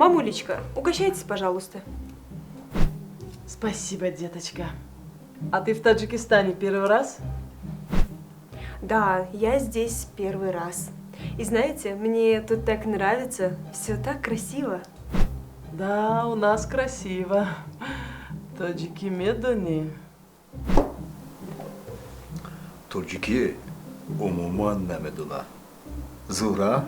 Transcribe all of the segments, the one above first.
Мамулечка, угощайтесь, пожалуйста. Спасибо, деточка. А ты в Таджикистане первый раз? Да, я здесь первый раз. И знаете, мне тут так нравится, все так красиво. Да, у нас красиво. Тоҷики медони. Тоҷикӣ умуман намедона. Зура.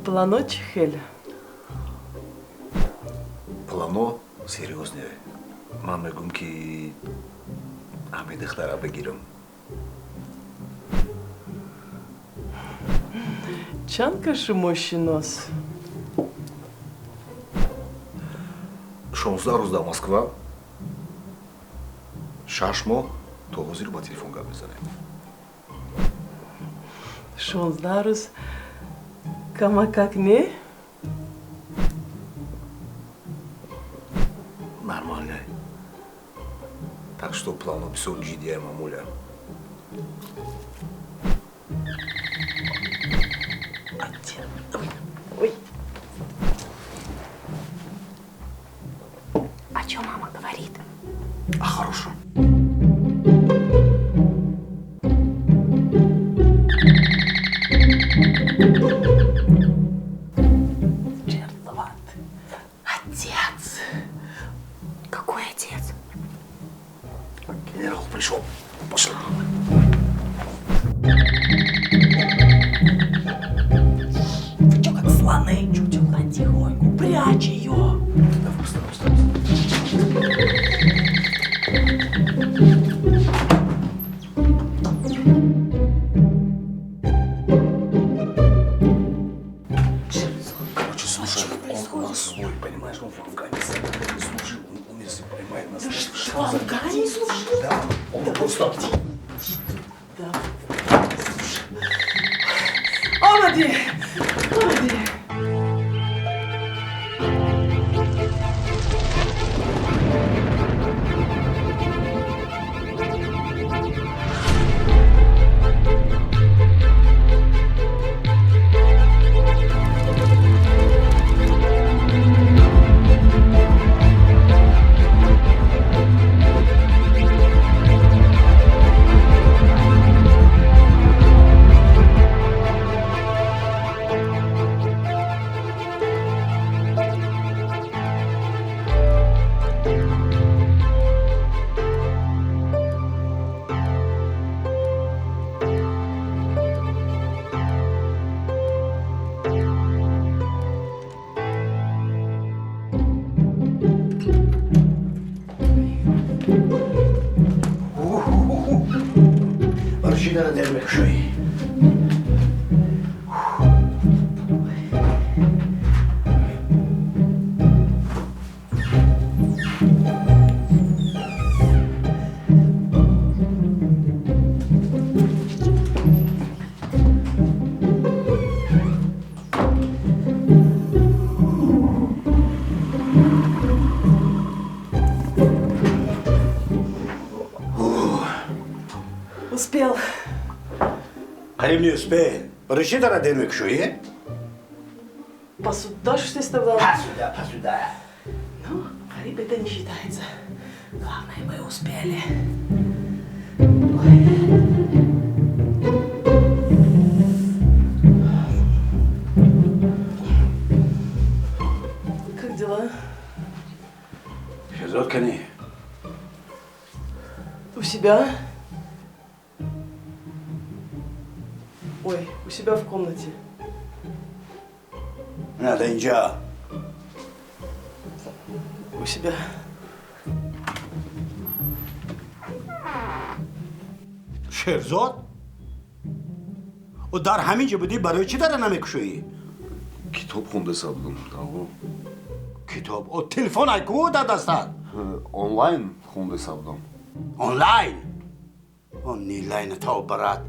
Плано чӣ хел? Плано серьёзный. Ман мегӯм, ки ҳамин духтара бигирам. Чанд ка шумо шинос? 16 рӯз дар Москва, 6 моҳ то ҳозир ба телефон гап мезанем. 16 рӯз камакак не? Нормально. Так что плано бисёр ҷиддия, мамуля. Отец. Ой. Ой. О чем мама говорит? А хорошо. Черт. Отец. Какой отец? Генерал пришел. Пошли. Вы чё, как слоны? Чё, чё, потихоньку прячь ее. Давай, вставай, вставай. Короче, слушай, он у нас свой, понимаешь, он в Афганистане служил, он если поймает нас... Что, в Афгане служил? Да, он просто... Да. Омади! Омади! Барои чӣ дара дер мекушоӣ? Успел. Қариб не успел. Барои чӣ дара дер мекушоӣ? Посуда что Пасуда, пасуда. Ну, қариб это не считается. Главное, мы успели. Ой. Как дела? Шерзод кани? У себя? Ой, у себя в комнате. На, да инҷа. У себя. Шерзод, ӯ дар ҳамин ҷо будӣ, барои чӣ дара намекушоӣ? Китоб хондаста будам, ағо. Китоб? О, телефон ай ку дар дастат? Онлайн хондаста будам. Онлайн? Онлайна то брат.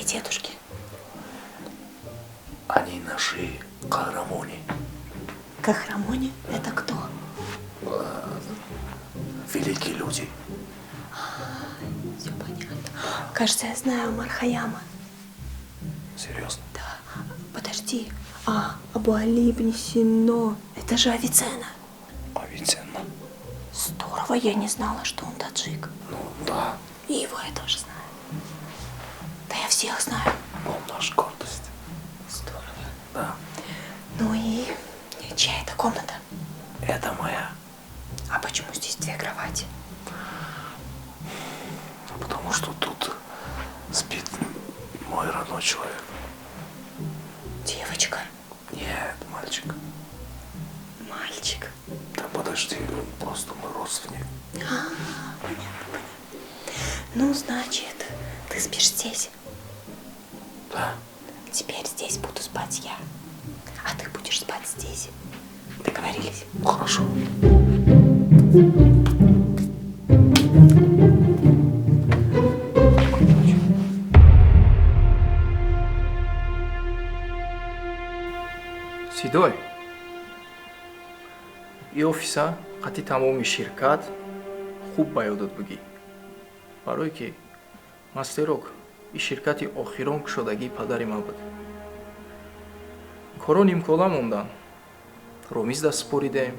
твои дедушки? Они наши қаҳрамони. Кахрамони? Это кто? Великие люди. Все понятно. Кажется, я знаю Омар Хаяма. Серьезно? Да. Подожди. А, Абу Али ибн Сино. Это же Авиценна. Авиценна. Здорово, я не знала, что он таджик. Ну да. И его я тоже знаю. Да я всех знаю. Он наш гордость. Здорово. Да. Ну и чья это комната? Это моя. А почему здесь две кровати? Потому что тут спит мой родной человек. Девочка? Нет, мальчик. Мальчик? Да подожди, он просто мой родственник. А, понятно, понятно. Ну, значит, ты спишь здесь? Да. Теперь здесь буду спать я, а ты будешь спать здесь. Договорились? Хорошо. Сидой, и офиса қати тамоми ширкат хуб ба ёдат бигӣ, барое ки Мастерок и ширкати охирон кушодагии падари ман буд. Коро нимкола мондан. Ромиз даст супоридем.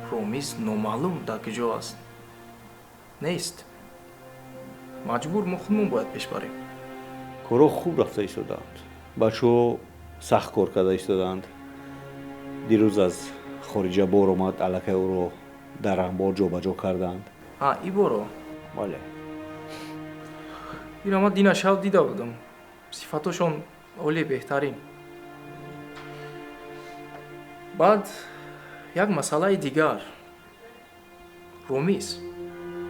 Ромиз номаълум дар куҷо аст. Нест. Маҷбур мо худмон бояд пеш барем. Корҳо хуб рафта истодаанд. Бачаҳо сахт кор карда истодаанд. Дирӯз аз хориҷа бор омад, аллакай ӯро дар анбор ҷобаҷо карданд. А, и боро? Бале. Ира ман дина шаб дида будам. Сифатошон олӣ, беҳтарин. Баъд як масъалаи дигар. Ромиз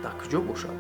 дар куҷо бошад?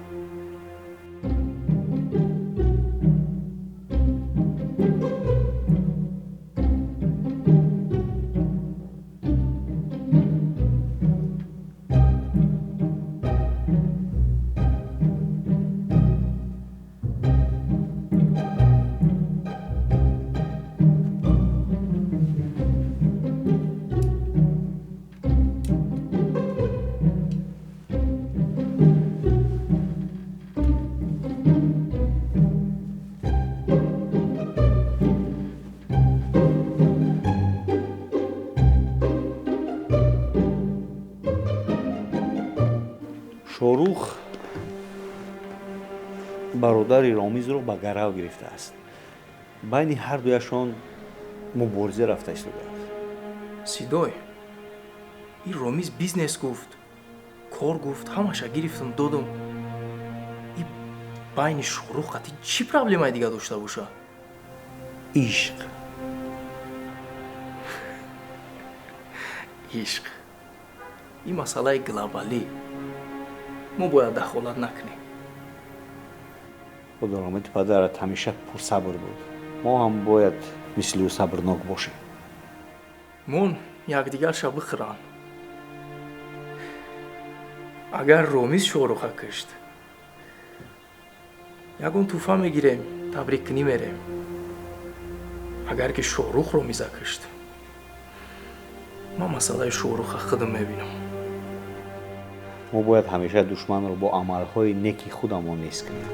Шорух бародари Ромизро ба гарав гирифтааст. Байни ҳардуяшон мубориза рафта истодааст. Сидой, ин Ромиз бизнес гуфт, кор гуфт, ҳамаша гирифтам, додам. И байни Шорух қати чӣ проблемаи дига дошта боша? Ишқ. Ишқ. Ин масъалаи глобалӣ. Мо бояд дахолат накунем. Худо раҳмати падарат ҳамеша пурсабр буд. Мо ҳам бояд мисли ӯ сабрнок бошем. Мон якдигарша бихӯранд. Агар Ромиз Шоруха кушт, ягон тӯҳфа мегирем, табриккунӣ мерем. Агар ки Шорух Ромиза кушт, ман масъалаи Шоруха худам мебинам. Мо бояд ҳамеша душманро бо амалҳои неки худамон нест кунем.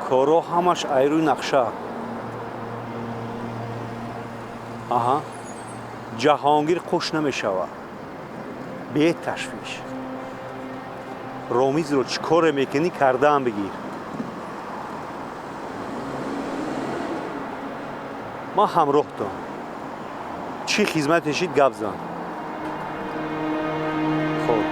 Корҳо ҳамаш айрӯи нақша. Аҳа, Ҷаҳонгир қуш намешавад. Беташвиш. Ромизро чӣ коре мекунӣ, кардаам бигир. Ман ҳамроҳтам. Чӣ хизмате шид, гап зан. Хоб.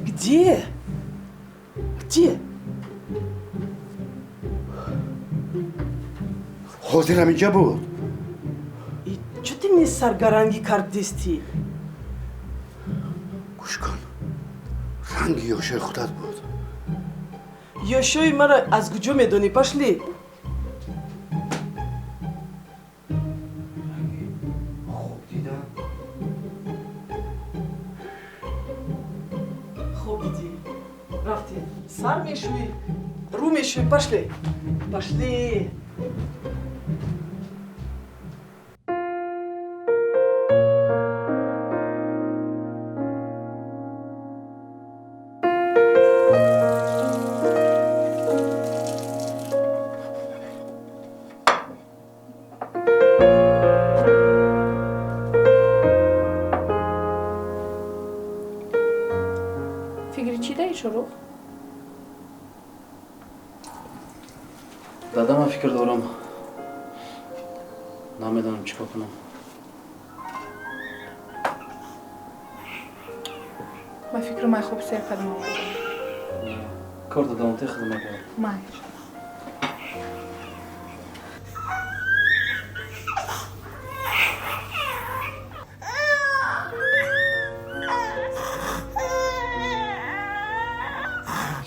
Где? Где? Ҳозирам инҷа буд. И чё ты мне саргаранги кардисти? Гӯш кун, ранги ёшои худат буд. Ёшои мара аз куҷо медонӣ? Пошли. Хоб дидам. Хоб дидӣ. Рафтем. Сар мешӯӣ, рӯ мешӯӣ. Пошли. Пошли. Фикри чӣ даи, Шорух? Дадама фикр дорам, намедонам чӣ кор кунам. Ба фикру май хуб сер кардам овардам. Кор дадам, те хидмат кардам. Майш.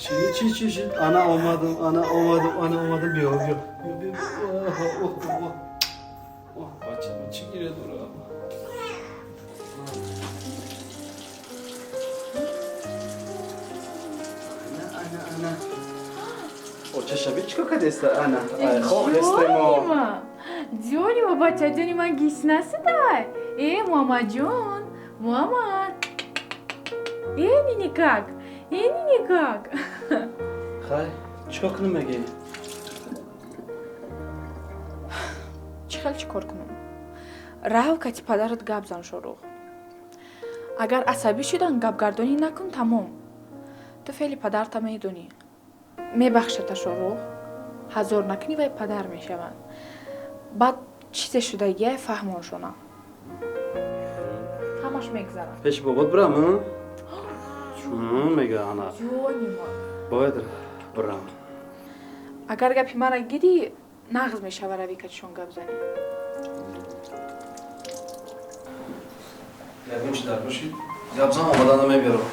Чӣ, чӣ, чӣ, чӣ? Ана омадам, ана омадам, ана омадам. Биё, биё, биё, биё. Оҳ, оҳ, оҳ, оҳ, бача, чӣ гиря дорам? Ана, ана, ана. Оча шаби чӣ кор кардеста? Ана, хоб ҳестемо. Ҷони ма, бачаҷони ман гишна шудай. Э, мамаҷон, мама. Э, ниникак, э, ниникак. Хай, чӣ кор кунам мегӣ? Чӣ хел чӣ кор кунам? Рав, кати падарат гап зан, Шорух. Агар асабӣ шудан, гапгардонӣ накун, тамом. Ту феъли падарта медонӣ. Мебахшата, Шорух. Ҳазор накунӣ, вай падар мешаванд. Баъд чизе шудагиай фаҳмоншона. Ҳамаш мегзарад. Пеши бобот бирам, мега ана. Ҷони ман. Бояд бирам. Агар гапи мара гирӣ, нағз мешава, равӣ катишон гап занӣ. Ягон чи дар бошид, гап зан, омада намебиёрам.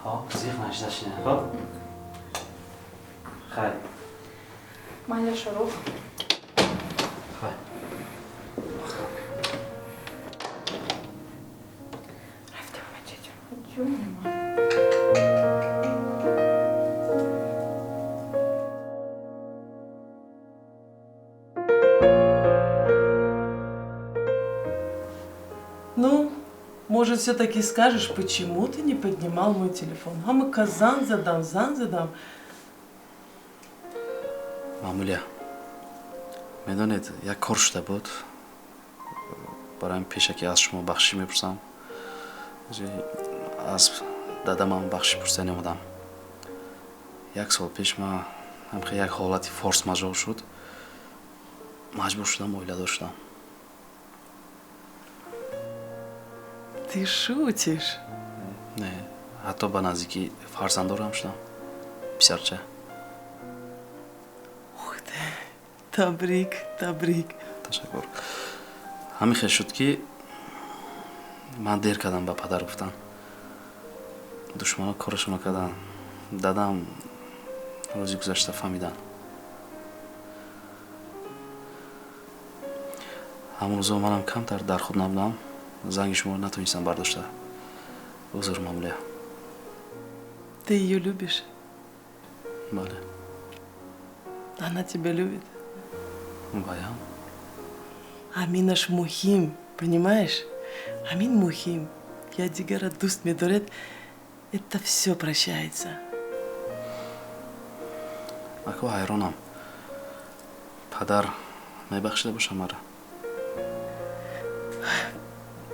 Хоб, зиқ нашида шина. Хоб? Хай. Майла, Шорух. Хай. Рафтем, бачаҷон. Ҷони ман. Ну, может, все-таки скажешь, почему ты не поднимал мой телефон? А мы казан задам, зан задам. Мамуля, медонед, як кор шуда буд. Барои пешакӣ аз шумо бахшиш мепурсам. Аз дадамам бахшиш пурсида намудам. Як сол пеш ма ҳамхел як ҳолати форс-мажор шуд. Маҷбур шудам, оиладор шудам. Ты шутишь? Не, ҳатто ба наздикӣ фарзанддорам шудам. Писарча. Ух ты! Табрик, табрик. Ташаккур. Ҳамин хел шуд, ки ман дер кардам ба падар гуфтан. Душманон корашонро карданд. Дадам рӯзи гузашта фаҳмиданд. Ҳамон рӯзо манам камтар дар худ набудам, занги шуморо натонистам бардошта. Узр, мамулия. Ты ее любишь? Бале. Она тебя любит? Баян. Аминаш муҳим, понимаешь? Амин муҳим. Я дигара дӯст медоред, это все прощается. Ако, ҳайронам. Падар мебахшида боша мара?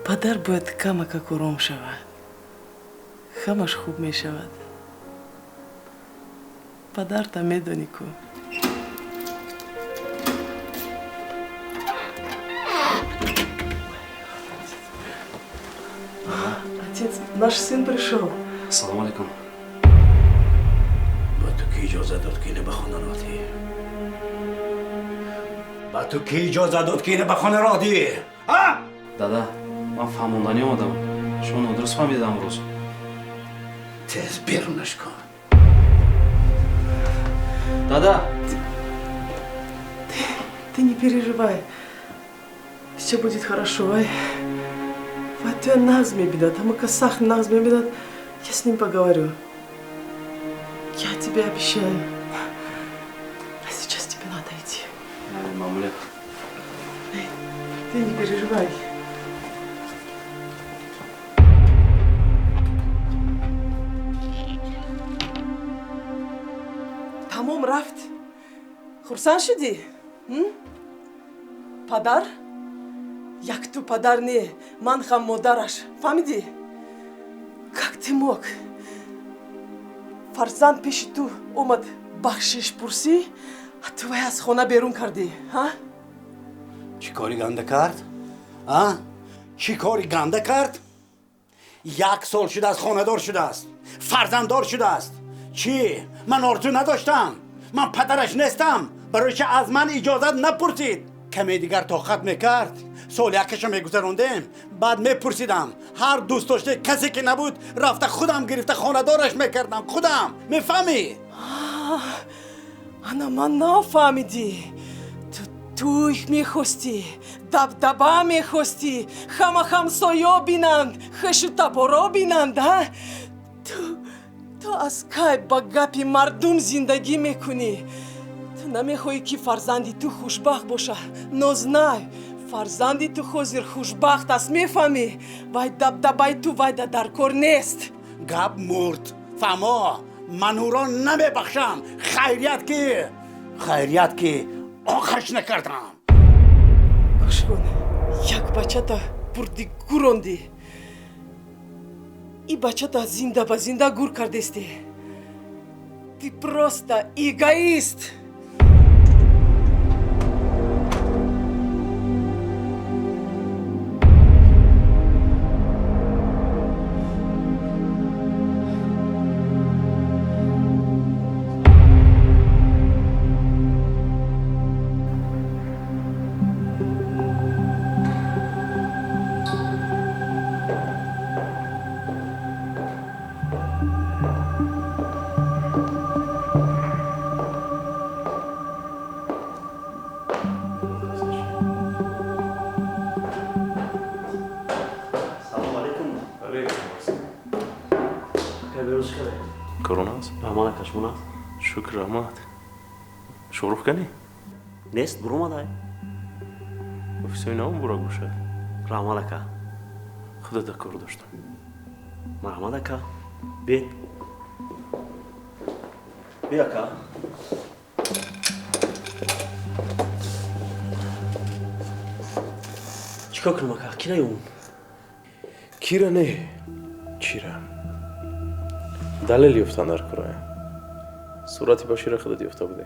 Падар бояд камакак ором шавад. Ҳамаш хуб мешавад. Падарта медонӣ ку. Отец, наш сын пришел. Ассалому алайкум. Ба ту ки иҷоза дод, ки ина ба хона роҳ диҳӣ? Ба ту ки иҷоза дод, ки ина ба хона роҳ диҳӣ? А? Дада, ман фаҳмонданӣ омадам. Шумо нодуруст фаҳмидед амрӯз. Тез берунаш кун. Дада! Ты не переживай. Все будет хорошо. Вай, вай, туя нағз мебинад, ҳамака сахт нағз мебинад. Я с ним поговорю. Я тебе обещаю. А сейчас тебе надо идти. Мамуля. Ты не переживай. Тамом, рафт. Хурсанд шудӣ? Падар? Як ту падар не, ман ҳам модараш. Фаҳмидӣ? Как ты мог? Фарзанд пеши ту омад бахшиш пурсӣ, а ту вай аз хона берун кардӣ, ҳа? Чӣ кори ганда кард? А? Чӣ кори ганда кард? Як сол шудааст, хонадор шудааст, фарзанддор шудааст. Чӣ? Ман орзу надоштам. Ман падараш нестам. Барои чи аз ман иҷозат напурсид? Каме дигар тоқат мекард. Соли якаша мегузарондем, баъд мепурсидам. Ҳар дӯст доште касе ки набуд, рафта худам гирифта хонадораш мекардам. Худам. Мефаҳмӣ? Ана ман нафаҳмидӣ. Ту тӯй мехостӣ, дабдаба мехостӣ, ҳама ҳамсоё бинанд, хешу таборо бинанд, а? Ту аз кай ба гапи мардум зиндагӣ мекунӣ? Ту намехоҳӣ, ки фарзанди ту хушбахт боша. Но знай, фарзанди ту ҳозир хушбахт аст, мефаҳмӣ? Вай дабдабаи ту вайда дар кор нест. Гап мурд. Фаҳмо, ман ӯро намебахшам. Хайрият ки охаш накардам. Гӯш кун, як бачата бурди гурондӣ. И бачата зинда ба зинда гур кардестӣ. Ты просто эгоист. Шукр, раҳмат. Шоҳрух канӣ? Нест, буромадай. Офисои навм бура бошад. Раҳмат, ака. Худата кор доштам. Марҳамат, ака. Бин. Би, ака. Чӣ кор кунам, ака? Кира ём? Кира не. Чира. Далел ёфтан дар короя. Сурати Башира худат ёфта будӣ?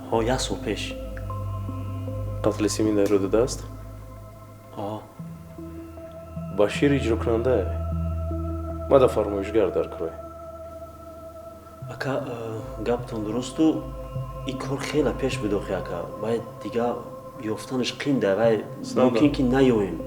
Ҳо, як сол пеш. Қатли Симин дар рӯ додааст? Ҳо. Башир иҷрокунандае. Мада фармоишгар дар короя. Ака, гаптон дурусту, и кор хеле пеш бидохи, ака. Вай дига ёфтанаш қинда, вай мумкин ки наёем.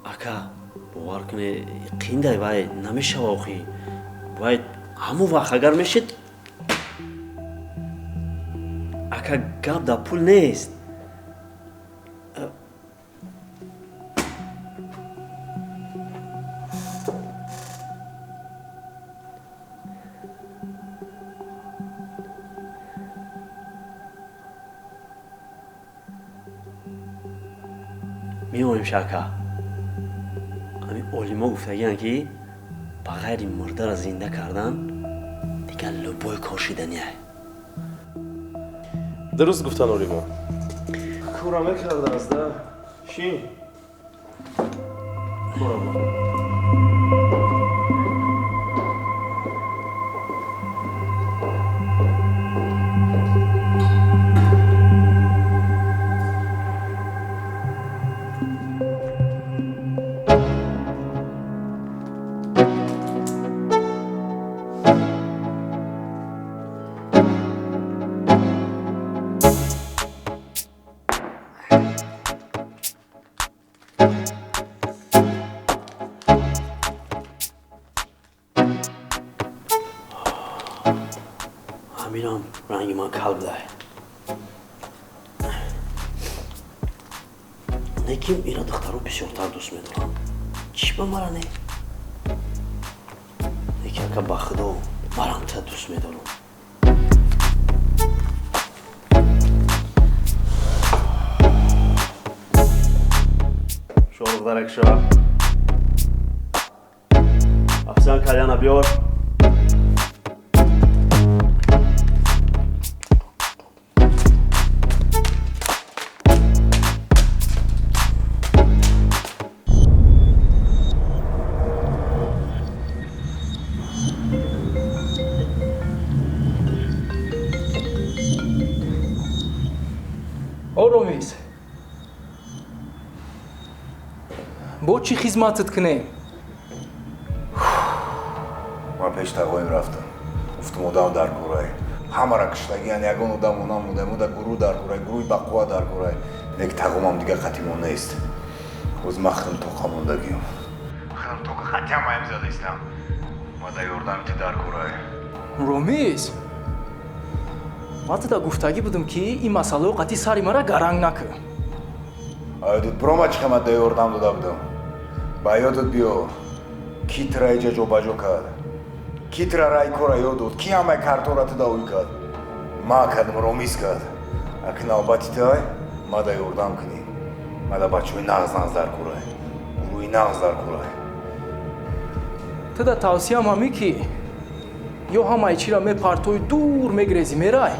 Ака, бовар куне, қиндай, вай намешава охи. Вай ҳамон вақт агар мешид, ака, гап дар пул нест. Меоем шака. Ҳамин олимо гуфтагиянд, ки ба ғайри мурдаро зинда кардан дигар любой кор шидания. Дуруст гуфтан олимо. Кора мекардааст, да? Шин. Кора бо. Ҳаминам ранги ман кал будай. Лекин ира духтаро бисёртар дӯст медорам. Чӣ ба мара не? Лекин ака, ба худо, марам та дӯст медорам. Шоҳрух даракша. Официант, кальяна биёр. О, Ромиз, бо чӣ хизматат кунем? Ман пеш тағоим рафтам. Гуфтум, одам дар корай. Ҳамара киштагиян, ягон одам намуда, муда гурӯҳ дар корай, гурӯҳи бақувва дар корай. Нек тағомам дигар қатимон нест. Ҳоз ман худам тоқа мондагиам. Худам тоқа қатиам аем задистам. Ма да ёрдами ту дар корай. Ромиз, ман туда гуфтагӣ будам, ки ин масъалао қатъи сари мара гаранг накун. Аёдат бирома, чӣ қимат да ёрдам дода будам. Ба ёдат биё, ки тра иҷа ҷобаҷо кард. Ки тра рай кора ёд дод, ки ҳамаи картора туда ӯй кард. Ма кардам, Ромиз кард. Аки навбати тай, ма да ёрдам кунӣ. Ма да бачаҳои нағз нағз дар корай. Гурӯҳи нағз дар корай. Туда тавсиям ҳамин, ки ё ҳамаи чиро мепартои, дур мегрезӣ, мерай,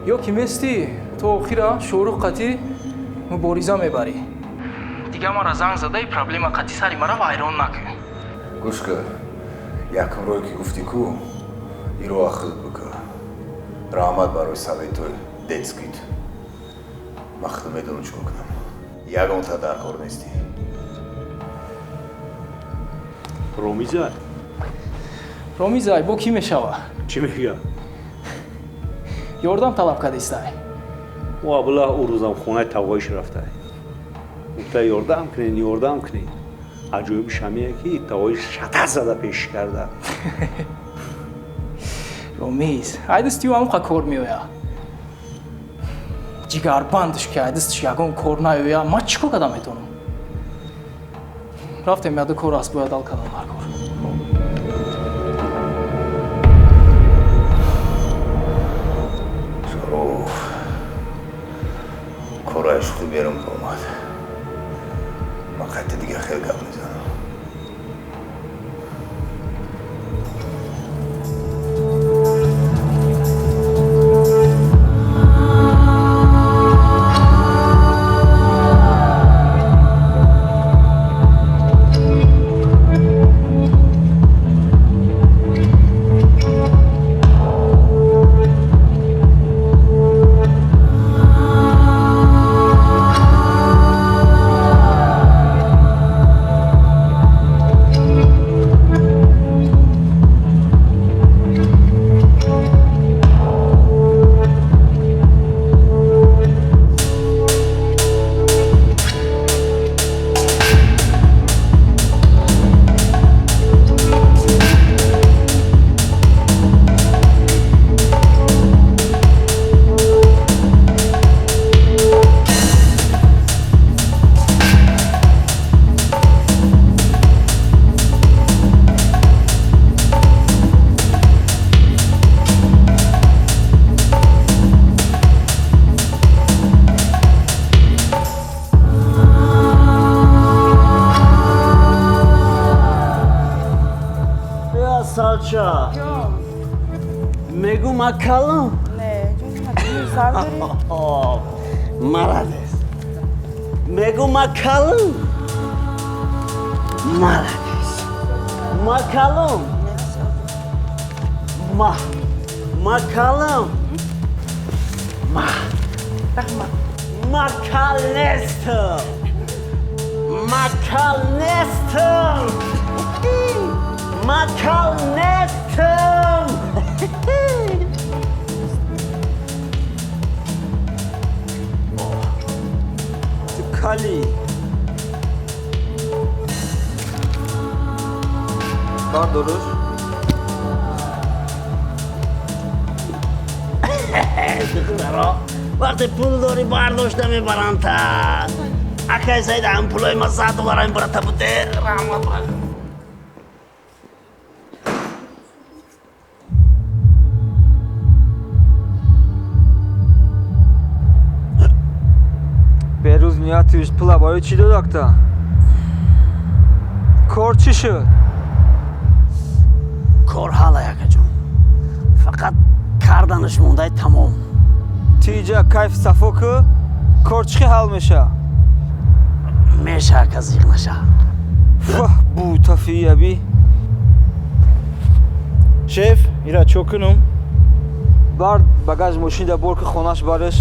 ё ки местӣ, то охира Шоҳрух қатъӣ мубориза мебарӣ. Дигар мара занг задаи, проблема қатъи сари мара вайрон накун. Гӯш кар, якум рое ки гуфтӣ ку, ироа худат бикар. Раҳмат барои советҳои детскийт. Ман худам медонам чӣ кор кунам. Ягонта дар кор нестӣ. Ромиза? Ромизай, бо кӣ мешава? Чӣ мегӯяд? Ёрдам талаб кардистай. Ӯ абла ӯ рӯзам хонаи тағоиш рафтай. Гуфта, ёрдам кунед, ёрдам кунед. Аҷоибиш ҳамие, ки тағоиш шата зада пеш карда. Ромиз, ай дасти ӯ ҳамқа кор меояд. Ҷигарбандаш, ки ай дасташ ягон кор наёяд, ман чӣ кор карда метавонам? Рафтем, яду кор аст, бояд ҳал кардан ҳар кор. Шароф, кораи шухӣ берун омад. Ман қатъи дигар хел гап мезанам. Бача. Мегу макалам? Не, ҷон, сар дорӣ? Молодец. Мегу макалам? Молодец. Макалам? Ма. Макалам? Ма. Раҳмат. Макалестам. Макалестам. Макалестам. Ту кали. Бардориш. Духтаро, вақте пул дорӣ бардошта мебаранд та. Акай Саид, ҳам пулои ма 100 доллар ҳам брата буде. Раҳмат брат. Берӯз ниятиш пула барои чӣ додакта? Кор чӣ шуд? Кор ҳала, якаҷон. Фақат карданаш мондай тамом. Ту иҷа кайф сафо кӯ, кор чӣ хел ҳал меша? Меша, ака, зиқ наша. Фаҳ, бутафии аби. Шеф, ира чо кунум? Бар багаж мошин да бор ки хонаш бараш.